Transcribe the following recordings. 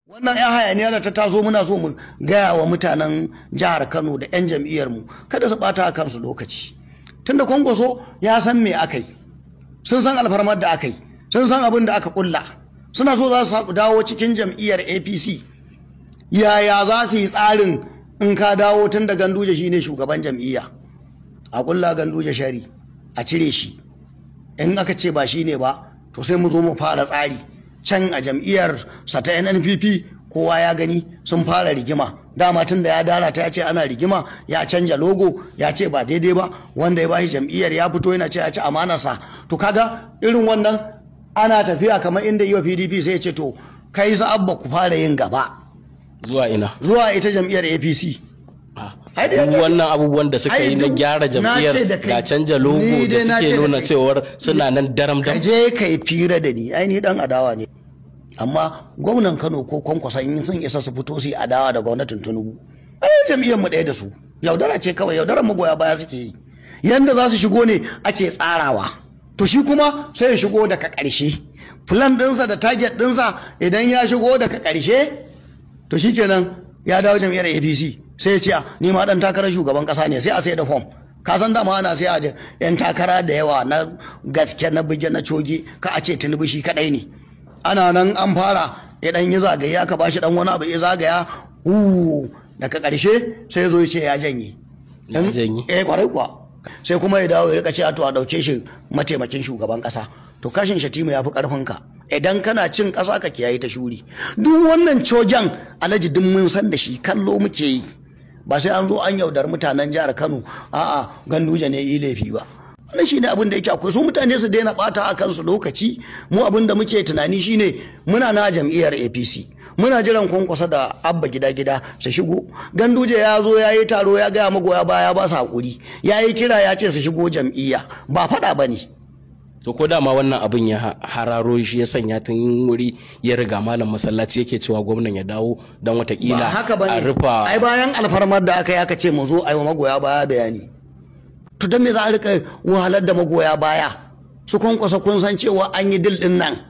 Wannan 'yan hayaniya da ta taso, muna so mu gaya wa mutanen jihar Kano da 'yan jam'iyyar mu kada su bata kansu lokaci, tunda Kwankwaso ya san me aka yi, sun san alfarmar da aka yi, sun san abin da aka kulla. Suna so za su dawo cikin jam'iyyar APC. Yaya za su yi tsarin in ka dawo, tun da Ganduje shine shugaban jam'iyya? A kulla Ganduje shari a cire shi. In aka ce ba shi ne ba, to sai mu zo mu fara tsari can a jam'iyyar sa ta NNPP. Kowa ya gani sun fara rigima dama, tun da ya dara ta ya ce ana rigima, ya canja logo, ya ce ba daidai ba. Wanda ya bashi jam'iyyar ya fito yana ce ya ci amanarsa. To kaga irin wannan ana tafiya kamar inda iya PDP, sai ya ce to kai sa Abba ku fara yin gaba. Zuwa ina? Zuwa ita jam'iyyar APC. Wannan abubuwan da suka yi na gyara jam'iyyar ga canja logo da suke nuna cewar suna nan daram dam. Ka je kai fira da ni, ai ni dan adawa ne. Amma gwamnan Kano ko Kwankwasa in sun isa su fito su yi adawa da gwamnatin Tinubu. Ai jam'iyyar mu ɗaya da su. Yaudara ce kawai, yaudarar magoya baya suke yi. Yanda za su shigo ne ake tsarawa. To shi kuma sai ya shigo daga ƙarshe. Plan ɗinsa da target ɗinsa, idan ya shigo daga ƙarshe, to shikenan ya dawo jam'iyyar APC, sai ya ce ni ma dan takarar shugaban kasa ne. Sai a sai da form. Ka san dama ana sai a yan takara da yawa na gaske, na buge, na coge, ka a ce Tinubu shi kadai ne. Ana nan an fara, ya dan yi zagaye, aka bashi dan wani abu ya zagaya, daga karshe sai ya zo ya ce ya janye. Eh, kwarai kuwa. Sai kuma ya dawo ya rika cewa to a dauke shi mataimakin shugaban kasa. To kashin Shatima ya fi karfin ka. Idan kana cin ƙasa ka kiyaye ta shuri. Duk wannan cogen, Alhaji, duk mun san da shi, kallo muke yi. Ba sai an zo an yaudar mutanen jihar Kano, a'a, Ganduje ne yi laifi ba. Wannan shine abin da yake akwai. Su mutane su daina bata a kansu lokaci. Mu abin da muke tunani shine muna na jam'iyyar APC, muna jiran Kwankwasa da Abba Gida Gida su shigo. Ganduje ya zo ya yi taro, ya gaya magoya baya, ba su hakuri, ya yi kira, ya ce su shigo jam'iyya, ba faɗa ba ne. To ko dama wannan abin ya hararo shi ya sanya tun wuri ya riga malam masallaci yake cewa gwamnan ya dawo don watakila a rufa? Ai bayan alfarmar da aka yi, aka ce mu zo a yi wa magoya baya bayani. To don me za a rika wahalar da magoya baya? Su Kwankwasa, kun san cewa an yi deal din nan,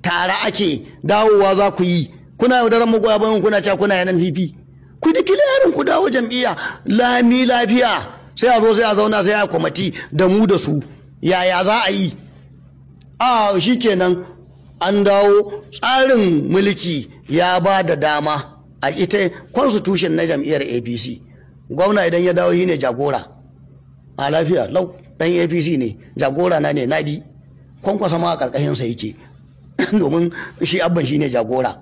tare ake dawowa. Za ku yi kuna yaudarar magoya bayan, kuna cewa kuna yanan NPP. Ku da kilarin ku dawo jam'iyya lami lafiya. Sai a zo sai a zauna, sai a kwamati da mu da su, yaya za a yi? A shikenan, an dawo. Tsarin mulki ya ba da dama a ita constitution na jam'iyyar APC, gwamna idan ya dawo shine jagora. A lafiya lau, dan APC ne, jagora na ne, na bi. Kwankwasa ma a karkashin sa yake, domin shi Abban shine jagora.